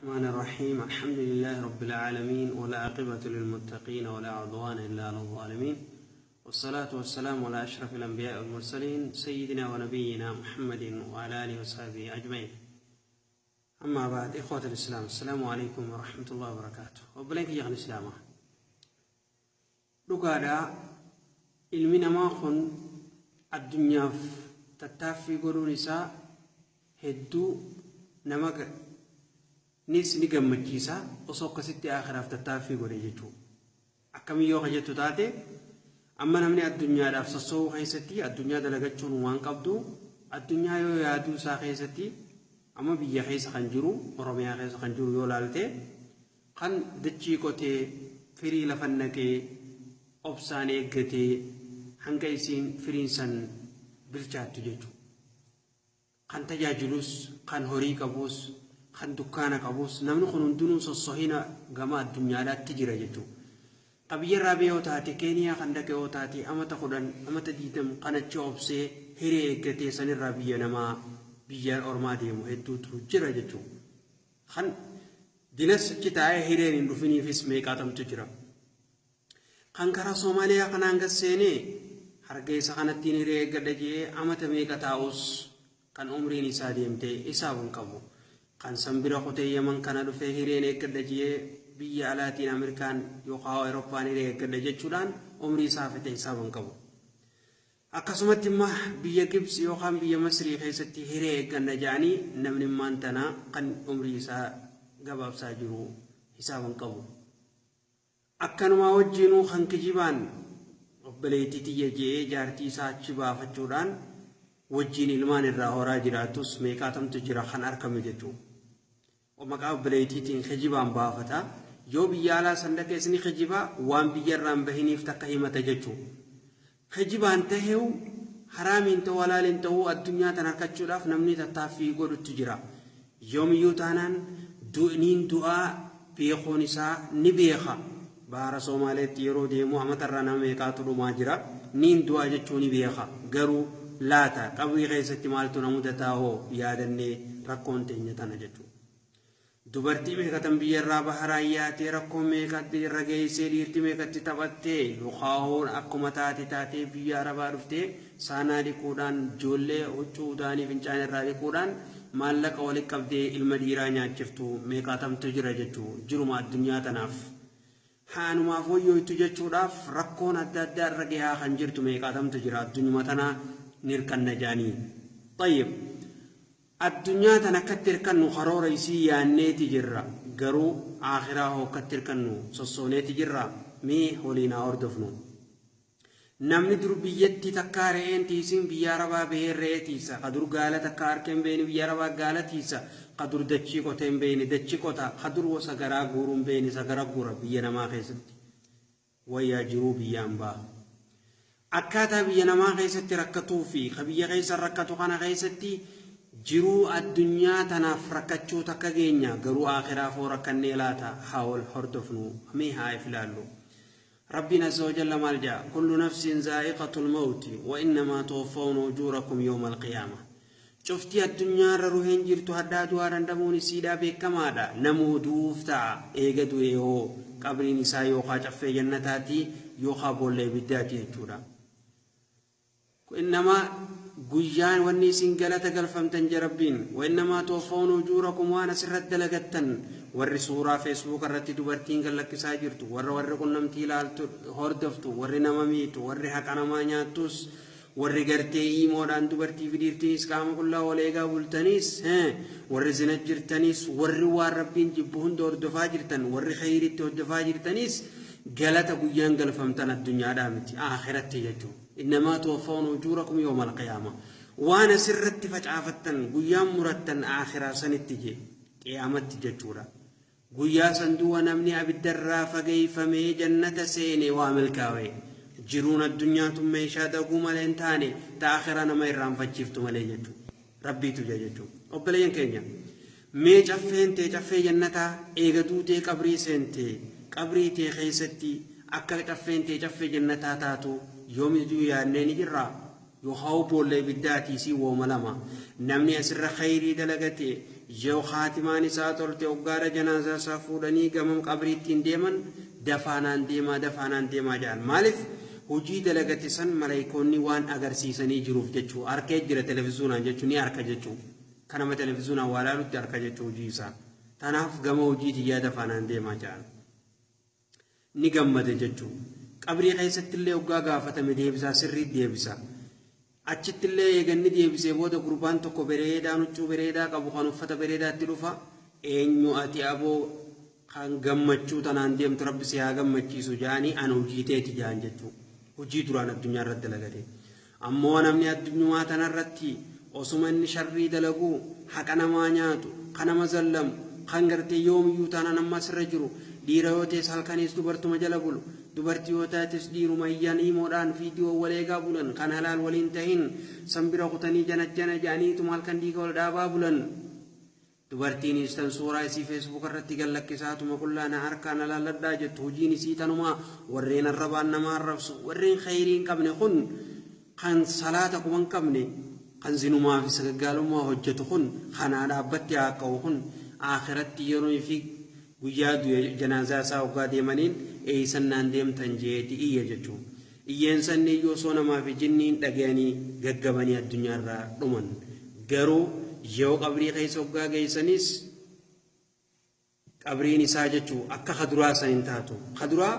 الرحمن الرحيم. الحمد لله رب العالمين، والعاقبة للمتقين، ولا عدوان إلا على الظالمين، والصلاة والسلام على أشرف الأنبياء والمرسلين، سيدنا ونبينا محمد وعلى آله وصحبه أجمعين. أما بعد، إخوة الإسلام، السلام عليكم ورحمة الله وبركاته. Obboleen kiyya kan Islaamaa, dhugaadhaa ilmi namaa kun addunyaaf tattaaffii godhuun isaa hedduu nama nis ni gammachiisa osoo akkasitti aakhiraaf tattaaffii godhe jechuudha. Akkamii yoo jettu taate, amma namni addunyaadhaaf sossoo'uu keessatti addunyaa dalagachuun waan qabdu, addunyaa yoo yaaduu isaa keessatti, amma biyya keessa kan jiru, Oromiyaa keessa kan jiru yoo laalte, kan dachii qotee, firii lafa naqee, obsaan eeggatee hanga isiin firiin san bilchaattu jechuudha. Kan tajaajilus, kan horii qabus, kan dukkaana qabus, namni kun hundinuu sossohina gama addunyaadhaatti jira jechuudha. Qabiyyarraa biyya yoo taate, Keeniyaa kan dhaqe yoo taate, amata 10, amata 20 kan achi obsee hiree eeggatee sanirraa biyya namaa, biyya ormaa deemu hedduutu jira jechuudha. Kan dinas achi taa'ee hireen hin dhufiniifis meeqaatamtu jira. Kan karaa Soomaaliyaa kanaan gad seenee Hargeysa kanattiin hiree eeggadha jedhee amata meeqa taa'us, kan umriin isaa deemtee isaaf hin qabu. Kan san bira kutee Yaman kana dhufee hireen eeggadha jedhee biyya alaatiin, Ameerikaan yookaan Awurooppaan hiree eeggadha jechuudhaan umrii isaa fixe isaaf hin qabu. Akkasumatti immoo biyya Gibsi yookaan biyya Masrii keessatti hiree eegganna jedhanii namni immaan tanaa kan umrii isaa gabaabsaa jiru hisaaba hin qabu. Akkanumaa wajjinuu kan kijibaan obboleettii tiyya je'ee jaartii isaa achi baafachuudhaan wajjiin ilmaan irraa horaa jiraatus meeqaatamtu jira kan argame jechuudha. Maqaa obboleettiitiin kijibaan baafata. Yoo biyya alaa san dhaqees ni kijiba, waan biyya irraa hin bahiniif takka himata jechuudha. Kijibaan taheewu, haraamiin ta'uu halaaliin ta'uu, addunyaa tan harkachuudhaaf namni tattaaffii godhutti jira. Yoomiyyuu taanaan niin du'aa beekuun isaa ni beeka. Bahara Soomaaleetti yeroo deemu amatarraa nama meeqaatu dhumaa jira. Niin du'aa jechuu ni beeka. Garuu laata qabrii keessatti maaltu na mudataa hoo yaadannee rakkoon teenya tana jechuudha. Dubartii meeqatan biyya irraa baharaan yaatee rakkoo meeqatti irra geessee, dhiirti meeqatti taphattee, yookaan akkuma taate taatee biyya Arabaa dhuftee saanaa dhiquudhaan, ijoollee huccuu udaanii fincaan irraa dhiquudhaan maallaqa walitti qabdee ilma dhiiraa nyaachiftu meeqaatamtu jira jechuudha. Jiruma addunyaa tanaaf. Haanumaaf wayyooytu jechuudhaaf rakkoon adda addaa irra gahaa kan jirtu meeqaatamtu jira, addunyuma tanaa ni hirkanna jaanii. طيب, addunyaa tan akkatti hirkannu karoora isii yaanneeti jirra, garuu aakhiraa hoo akkatti hirkannu sossooneeti jirra? Mee waliin haa hordofnu. Namni dur biyyatti takkaa re'een tiisin biyya Arabaa bahee re'ee tiisa. Ka dur gaala takkaa harkeen beeni biyya Arabaa gaala tiisa. Ka dur dachii qoteen beeni dachi qota. Ka dur sagaraa guuruun beeni sagara guura biyya namaa keessatti. Wayyaa jiruu biyyaan ba'a. Akkaataa biyya namaa keessatti rakkatuu fi ka biyya keessa rakkatu kana keessatti jiruu addunyaa tanaaf rakkachuu takka geenya, garuu aakhiraaf hoo rakkannee laata? Haa wal hordofnu, mee haa if ilaallu. Rabbiin azza wa jalla maal jedha? كل نفس ذائقة الموت وإنما توفون أجوركم يوم القيامة. Cuftii addunyaa irra ruheen jirtu haddaa du'aa dandamuun isiidhaa beekamaadha. Namuu du'uuf ta'a. Eega du'e hoo qabriin isaa yookaan caffee jannataati yookaan boolla ibiddaati jechuudha. Innama guyyaan wanni isin galata galfamtan je Rabbiin. وإنما توفون أجوركم, waan asirratti dalagattan, warri suuraa Facebook irratti dubartiin gallakkisaa jirtu, warra qunnamtii ilaaltu hordoftu, warri nama miitu, warri haqa namaa nyaattus, warri gartee iimoodhaan dubartii fi dhiirtiinis qaama qullaa wal eegaa bultaniis, warri zina jirtaniis, warri waan Rabbiin jibbu hunda hordofaa jirtan, warri khayritti hordofaa jirtaniis, galata guyyaan galfamtan addunyaadhaa miti, aakiratti jechuudha. إنما توفون أجوركم يوم القيامة, waan asirratti facaafattan guyyaan murattan aakhiraa sanitti je, qiyaamatti jechuudha. Guyyaa san du'a namni abiddarraa fageeffamee jannata seene waa milkaa'e. Jiruun addunyaa tun meeshaa daguu malee hin taane, ta akhiraa nama irraanfachiiftu malee jechuudha. Rabbiitu jira jechuudha. Obboleeyyan keenya, mee caffeen tee caffee jannataa eega duutee qabrii seentee qabrii tee keessatti akka caffeen tee caffee jannataa taatu yoomiyyuu yaadnee ni jirraa? Yookaan boolla ibiddaatii si wooma lama. Namni asirra khayrii dalagate Yoo haatimaan isaa tolte hoggaara janaazaa isaa fuudhanii gama qabriittiin deeman dafaanaan deemaa dafaanaan deemaa jedhan. Maaliif hojii dalagate san maleeykoonni waan agarsiisanii jiruuf jechuu harkee jira televiziyoonaan jechuu ni harka jechuu kanama televiziyoonaan waa laalutti harka jechuu hojii isaa. Tanaaf gama hojii tiyyaa dafaanaan deemaa jedhan. Ni gammade jechuu. Qabrii keessatti illee hoggaa gaafatame deebisaa sirrii deebisa. Achitti illee eeganni deebisee booda gurbaan tokko bareedaan huccuu bareedaa qabu kan uffata bareedaatti dhufa. Eenyu ati aboo kan gammachuu tanaan deemtu rabbi si haa gammachiisu jedhanii an hojii teeti jedhan jechuu. Hojii duraan addunyaa irratti dalagate. Ammoo namni addunyaa tanarratti osuma inni sharrii dalaguu haqa namaa nyaatu kan nama zallamu kan gartee yoomiyyuu taanaan amma asirra jiru dhiira yoo ta'es halkanis dubartuma jala bulu dubartii yoo taates dhiiruma iyyaan hiimoodhaan viidiyoo wal eegaa bulan kan halaal waliin tahin san bira kutanii janajjana jedhaniituma halkan dhiiga wal dhaabaa bulan. Dubartiinis tan suuraa isii feesbuuk irratti gallakkisaatuma qullaa na harkaan alaalladhaa jettu hojiin isii tanumaa warreen arrabaan nama arrabsu warreen khayrii hin qabne kun kan salaata kuma hin qabne kan zinumaa fi sagaggaalummaa hojjetu kun kanaa dhaabbatti haa ka'u kun akhiratti yeroo fi guyyaa janaazaa isaa hoggaa deemaniin eeysannaan deemtan jeeti iyya jechuun. Iyyeen sanni iyyuu osoo namaa fi jinniin dhagayanii gaggabanii addunyaarraa dhuman. Garuu yoo qabrii keessa hoggaa geessanis qabriin isaa jechuu akka kaduraa san hin taatu. Kaduraa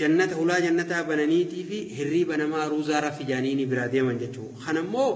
jannata hulaa jannataa bananiitii fi hirriiba namaa aruuzaa rafi jaanii ni biraa deeman jechuu. Kanammoo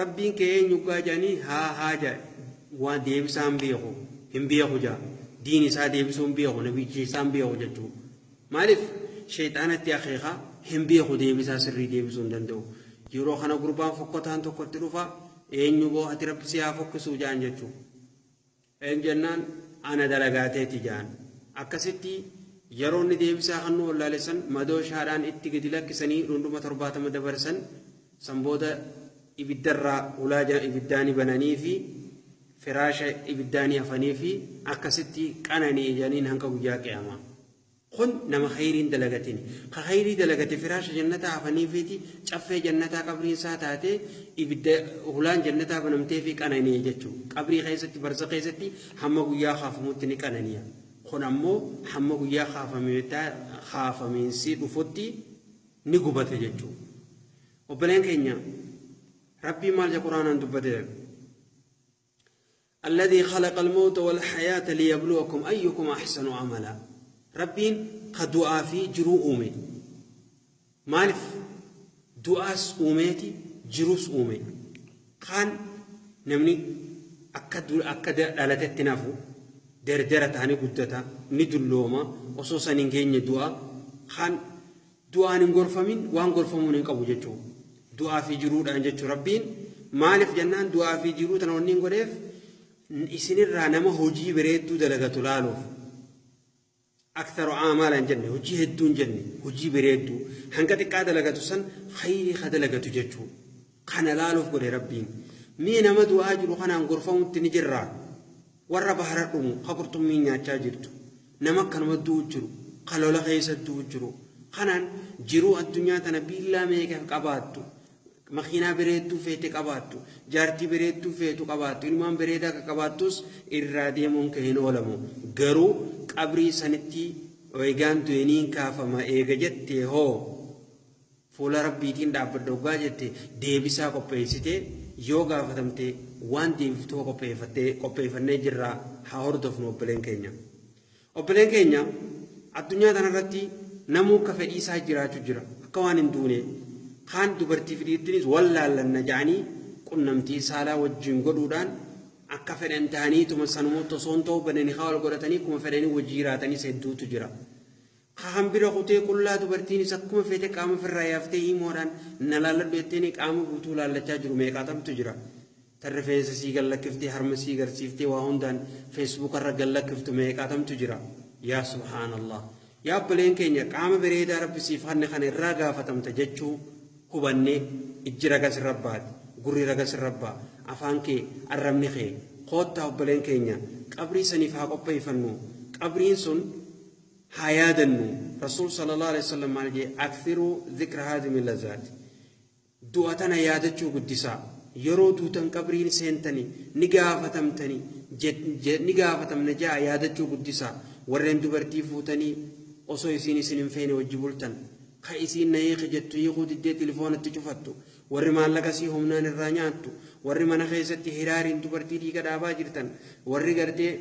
rabbiin kee eenyu hoggaa jaanii haa haa jaa waan deebisaa hin beeku hin beeku jaa diin isaa deebisuu hin beeku nabichi isaa hin beeku jechuu. Maaliif sheexaanatti akeekaa hin beeku deebisaa sirrii deebisuu hin danda'u. Yeroo kana gurbaan fokkotaan tokkotti dhufa eenyu boo ati rabbi si haa fokkisuu jaan jechuu. Een jennaan ana dalagaateeti jaan. Akkasitti yeroo inni deebisaa kan nu wallaalesan madooshaadhaan itti gadi lakkisanii dhundhuma 70 dabarsan san booda ibiddarraa hulaa ibiddaanii bananii fi firaasha ibiddaanii hafanii fi akkasitti qananii ijaniin hanga guyyaa qiyaamaa. Kun nama khayriin dalagatin. Ka khayrii dalagate firaasha jannataa hafanii fiiti caffee jannataa qabriin isaa taatee ibidda hulaan jannataa banamtee fi qananii jechuudha. Qabrii keessatti barza keessatti hamma guyyaa kaafamutti ni qananiya. Kun ammoo hamma guyyaa kaafamiinsi dhufutti ni gubate jechuudha. Obboleen keenya rabbii maal jedha quraanaan dubbate? الذي خلق الموت والحياة ليبلوكم أيكم أحسن عملا. ربين قد دعا في جرو أومي. مالف دعاس أوميتي جروس أومي. كان نمني أكد دالتت نافو دردرة تاني قدتا ندلوما خصوصا نجين دعاء كان دعاء نغرفمين وان غرفمون نقبو جچو دعاء في جرو دان جچو ربين مالف جنان دعاء في جرو تنونين غرف isinirraa nama hojii bareedduu dalagatu laaluuf aktharu aamaalan jenne hojii hedduun jenne hojii bareedduu hanga xiqqaa dalagatu san khayrii ka dalagatu jechuu kana laaluuf godhe rabbiin. Mee nama du'aa jiru kanaan gorfamutti ni jirraa warra bahara dhumu ka qurxummii nyaachaa jirtu nama akkanuma du'u jiru ka lola keessa du'u jiru kanaan jiruu addunyaa tana biillaa meeqa qabaattu makiinaa bareedduu feete qabaattu jaartii bareedduu feetu qabaattu ilmaan bareedaa ka qabaattus irraa deemuun ka hin oolamu. Garuu qabrii sanitti eegaan du'eniin kaafama eega jette hoo fuula rabbiitiin dhaabbadha hoggaa jette deebisaa qopheessite yoo gaafatamte waan deebiftoo qopheeffannee jirraa haa hordofnu obboleen keenya. Obboleen keenya addunyaa tanarratti namuu akka fedhii isaa jiraachuu jira akka waan hin duune. Kaan dubartii fi dhiirtinis wallaallanna jedhanii qunnamtii saalaa wajjin godhuudhaan akka fedhan ta'aniituma sanumatti osoo hin ta'u bananii haa wal godhatanii akkuma fedhanii wajjin jiraatanis hedduutu jira. Kaan bira kutee qullaa dubartiinis akkuma feete qaama ofirraa yaaftee hiimoodhaan na laalladhu jetteen qaama guutuu laallachaa jiru meeqaatamtu jira. Tan rifeensa sii gallakkiftee harma sii garsiiftee waa hundaan feesbuukarra gallakkiftu meeqaatamtu jira. Yaa subhaanallah. Yaa obboleen keenya qaama bareedaa rabbi siif hanne kana irraa gaafatamta jechuu hubannee ijji ragas irra baate gurri ragas irra baa afaan kee arrabni kee koottaa obboleen keenya qabrii saniif haa qopheeffannu qabriin sun haa yaadannu. Rasuul sallallahu alaihi wasallam maal jee akthiru dhikra haadimi lazaati du'a tana yaadachuu guddisaa Yeroo duutan qabriin seentani ni gaafatamtani, ni gaafatamna ja'a yaadachuu guddisaa. Warreen dubartii fuutanii osoo isiin isin hin feene wajji bultan, ka isiin na hiiki jettu hiikuu diddee tilifoonatti cufattu, warri maallaqa isii humnaan irraa nyaattu, warri mana keessatti hiraariin dubartii dhiiga dhaabaa jirtan, warri gartee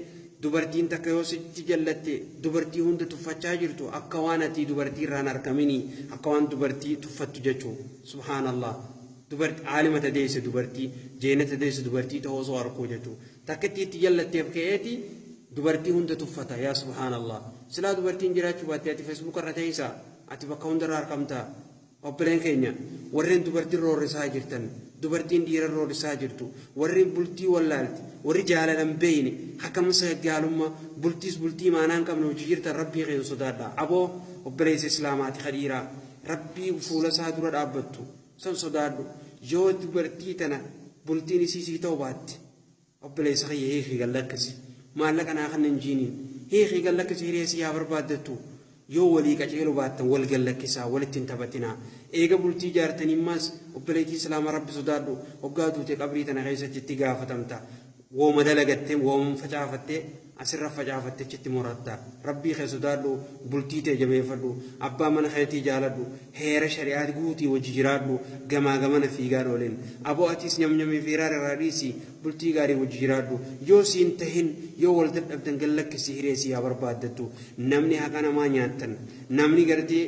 dubartiin takka yoo sitti jallatte dubartii hunda tuffachaa jirtu, akka waan ati dubartii irraan argaminii, akka waan dubartii tuffattu jechuu. Subhaanallah, dubartii aalima ta deesse, dubartii jeenata deesse, dubartii ta'uu osoo arkuu jechuu, takka itti jallatteef ka'eeti dubartii hunda tuffata. Yaa subhaanallah, silaa dubartiin jiraachuu baatte ati Facebook irra teessaa, ati bakka hundarra argamtaa? Obboleen keenya, warreen dubartiin roorrisaa jirtan, dubartiin dhiira roorrisaa jirtu, warri bultii wallaalte, warri jaalalan beeyne, hakamsa gaalummaa bultiis bultii maanaa hin qabne hojii jirtan, Rabbii keessa sodaadha. Aboo obboleessa Islaamaati, kadhiiraa Rabbii fuula isaa dura dhaabbattu san sodaadhu. Yoo dubartii tana bultiin isii sii ta'u baatte, obboleessa kiyya, hiikii gallakkisi. Maallaqa naa kan hin jiiniin hiikii gallakkisi, hiree si haa barbaaddattu. Yoo walii qaceelu baattan wal gallakkisaa, walitti hin taphatinaa. Eega bultii jaartanimmaas, obboleettii Islaamaa, Rabbi sodaadhu. Hoggaa duute qabrii tana keessatti itti gaafatamta. Wooma dalagattee, wooma facaafattee asirra facaafatte achitti muratta. Rabbii kee sodaadhu, bultii tee jabeeffadhu, abbaa mana keetii jaaladhu, heera shari'aa guutii wajji jiraadhu, gamaa gamana fiigaan oolin. Aboo atiis nyamnyamii fi hiraara irraa dhiisi, bultii gaarii wajji jiraadhu. Yoo siin tahin, yoo wal dadhabdan, gallakkisi, hiree si haa barbaaddattu. Namni haqa namaa nyaattan, namni gartee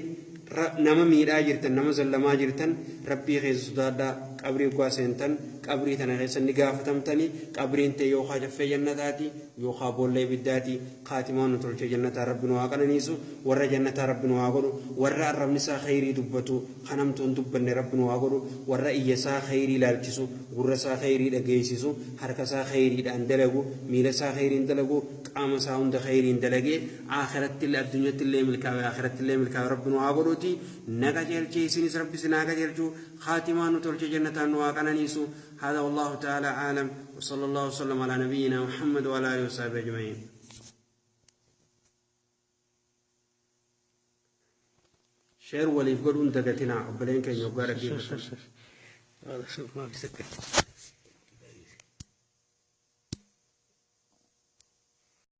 nama miidhaa jirtan, nama zallamaa jirtan, Rabbii keessa sodaadhaa. Qabrii oggaa seentan, qabrii tana keessa ni gaafatamtani. Qabriin ta'e yookaa caffee jannataati yookaa boolla ibiddaati. Kaatimaa nu tolchee jannataa Rabbi nu haa qananiisu. Warra jannataa Rabbi nu haa godhu. Warra arrabni isaa khayrii dubbatu, kan hamtuu hin dubbanne Rabbi nu haa godhu. Warra iyya isaa khayrii ilaalchisu, gurra isaa khayrii dhageessisu, harka isaa khayriidhaan dalagu, miila isaa khayriin dalagu, qaama isaa hunda khayriin dalagee akhiratti illee addunyatti illee milkaa'e, akhiratti illee milkaa'e Rabbi nu haa godhuuti. Na qajeelchee, isinis Rabbi isin haa qajeelchu. Kaatimaa nu tolchee jannataan nu haa qananiisu. هذا والله تعالى أعلم، وصلى الله وسلم على نبينا محمد وعلى آله وصحبه أجمعين. Share waliif godhuun dagatinaa, obboleen keenya, waggaa dhaggeeffatan. هذا شوف ما في سكت.